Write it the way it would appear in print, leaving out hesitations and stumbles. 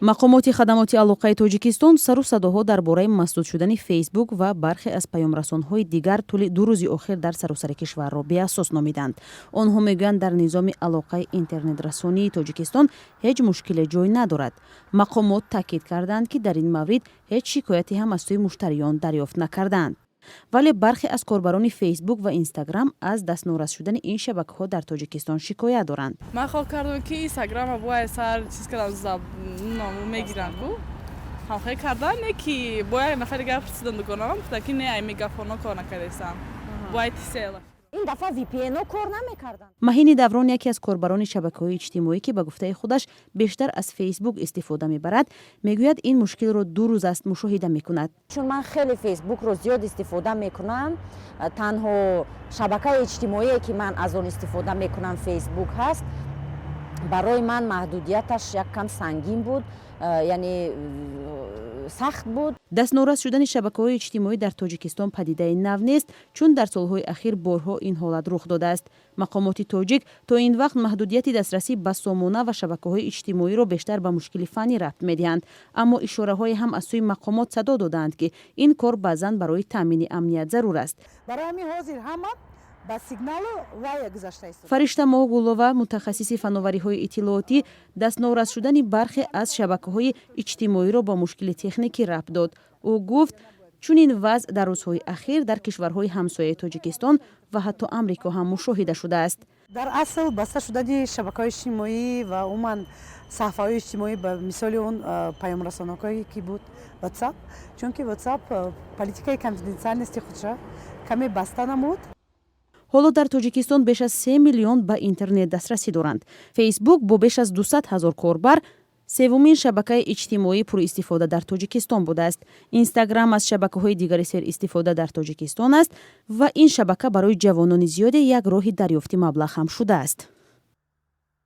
Мақомоти хадамоти алоқаи Тоҷикистон сару садоҳо дар бораи масдуд шудани Фейсбук ва бархе аз паёмрасонҳои дигар тӯли 2 рӯзи охир дар саросари кишварро беасос номиданд. Онҳо мегӯянд, дар низоми алоқаи интернетрасонии Тоҷикистон ҳеҷ мушкиле ҷой надорад. Мақомот таъкид карданд, ки дар ин маврид ҳеҷ шикояте ҳам аз сӯи муштариён дарёфт накардаанд. Вале бархе аз корбарони Фейсбук ва Инстаграм аз дастнорас шудани ин шабакаҳо дар Тоҷикистон шикоят доранд. Ман хол кардам, ки Инстаграма бояд сар чиз кардам, мегиранд ку ҳамхел кардан, не ки бояд нафари дигар пурсидам, дуконам гуфтанд, ки не, ай Мегафоно кор накардесам, бояд Тисел. Ин дафъа VPN кор намекарданд. Маҳини Даврон, яке аз корбарони шабакаҳои иҷтимоӣ, ки ба гуфтаи худаш бештар аз Фейсбук истифода мебарад, мегӯяд, ин мушкилро 2 рӯз аст мушоҳида мекунад. Чун ман хеле Фейсбукро зиёд истифода мекунам, танҳо шабакаи иҷтимоие, ки ман аз он истифода мекунам, Фейсбук ҳаст. Барои ман маҳдудияташ як кам сангин буд, яъне сахт буд. Дастнорас шудани шабакаҳои иҷтимоӣ дар Тоҷикистон падидаи нав нест, чун дар солҳои ахир борҳо ин ҳолат рух додааст. Мақомоти тоҷик то ин вақт маҳдудияти дастрасӣ ба сомона ва шабакаҳои иҷтимоиро бештар ба мушкили фаннӣ рабт медиҳанд, аммо ишораҳое ҳам аз сӯи мақомот садо додаанд, ки ин кор баъзан барои таъмини амният зарур аст. Барои ҳамин ҳозир ҳама ба Сигналу вая гузашта истода. Фаришта Моҳгулова, мутахассиси фановариҳои иттилоотӣ, дастнорас шудани бархе аз шабакаҳои иҷтимоиро бо мушкили техникӣ рабт дод. Ӯ гуфт, чунин вазъ дар рӯзҳои ахир дар кишварҳои ҳамсояи Тоҷикистон ва ҳатто Амрико ҳам мушоҳида шудааст. Дар асл баста шудани шабакаҳои иҷтимоӣ ва умуман саҳифаҳои иҷтимоӣ ба мисоли он паёмрасонҳое, ки буд, WhatsApp, чунки WhatsApp политикаи конфиденциальности худша каме баста намуд. Ҳоло дар Тоҷикистон беш аз 3 миллион ба интернет дастрасӣ доранд. Фейсбук бо беш аз 200 ҳазор корбар севумин шабакаи иҷтимоии пуристифода дар Тоҷикистон будааст. Инстаграм аз шабакаҳои дигари серистифода дар Тоҷикистон аст ва ин шабака барои ҷавонони зиёде як роҳи дарёфти маблағ ҳам шудааст.